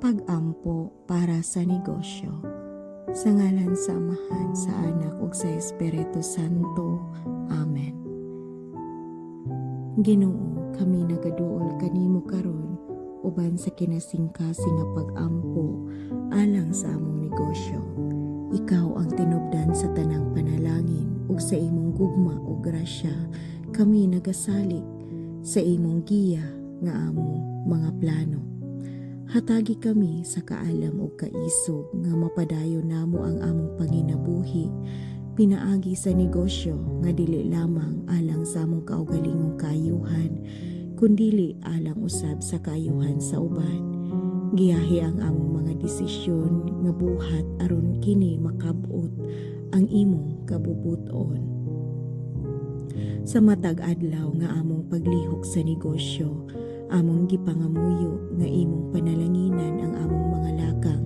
Pag-ampo para sa negosyo. Sa ngalan sa Amahan, sa Anak ug sa Espiritu Santo. Amen. Ginoo, kami nagaduol kanimo karon uban sa kinasingkasing nga pag-ampo alang sa among negosyo. Ikaw ang tinubdan sa tanang panalangin ug sa imong gugma ug grasya kami nagasalig sa imong giya nga among mga plano. Hatagi kami sa kaalam ug kaisog nga mapadayon namo ang among panginabuhi pinaagi sa negosyo nga dili lamang alang sa among kaugalingong kaayuhan kundili alang usab sa kaayuhan sa uban. Giyahi ang among mga desisyon nga buhat aron kini makab-ot ang imong kabubuton. Sa matag adlaw nga among paglihok sa negosyo, among gipangamuyo nga imong panalanginan ang among mga lakang.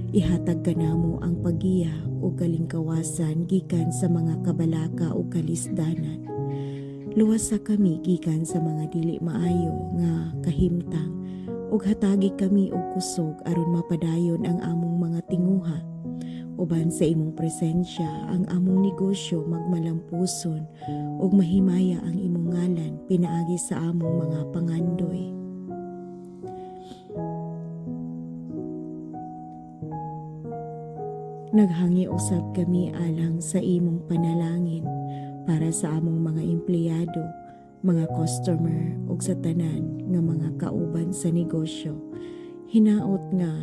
Ihatag kanamo ang paggiya ug kalingkawasan gikan sa mga kabalaka ug kalisdanan. Luwasa kami gikan sa mga dili maayo nga kahimtang ug hatagi kami og kusog aron mapadayon ang among mga tinguha. Uban sa imong presensya ang among negosyo magmalampuson ug mahimaya ang imong ngalan pinaagi sa among mga pangandoy. Naghangi usab kami alang sa imong panalangin para sa among mga empleyado, mga customer ug sa tanan nga mga kauban sa negosyo. Hinaot nga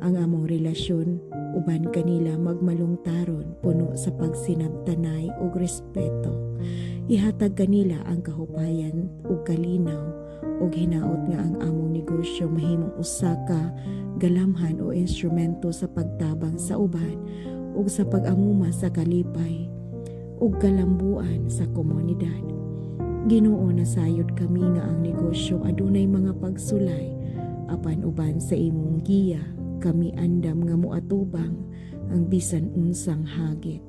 ang among relasyon uban kanila magmalungtaron, puno sa pagsinabtanay ug respeto. Ihatag kanila ang kahupayan ug kalinaw ug hinaot nga ang among negosyo mahimong usa ka galamhan o instrumento sa pagtabang sa uban ug sa pag-amuma sa kalipay ug kalambuan sa komunidad. Ginoo, nasayod kami nga ang negosyo adunay mga pagsulay, apan uban sa imong giya kami andam nga moatubang ang bisan unsang hagit.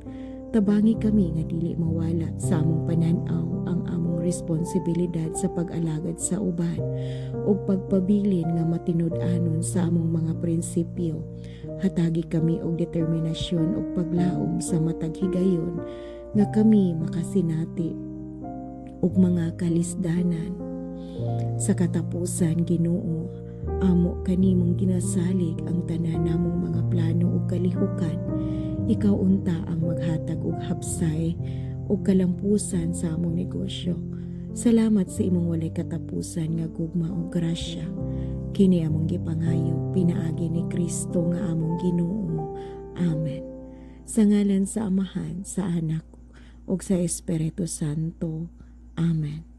Tabangi kami nga dili mawala sa among panan-aw ang among responsibilidad sa pag-alagad sa uban ug pagpabilin nga matinud-anon sa among mga prinsipyo. Hatagi kami og determinasyon ug paglaom sa matag higayon nga kami makasinati ug mga kalisdanan. Sa katapusan, Ginoo, amo kanimong ginasalig ang tanan namong mga plano ug kalihukan. Ikaw unta ang maghatag og hapsay ug kalampusan sa among negosyo. Salamat sa imong walay katapusan nga gugma ug grasya. Kini among gipangayo pinaagi ni Kristo nga among Ginoo. Amen. Sa ngalan sa Amahan, sa Anak ug sa Espiritu Santo. Amen.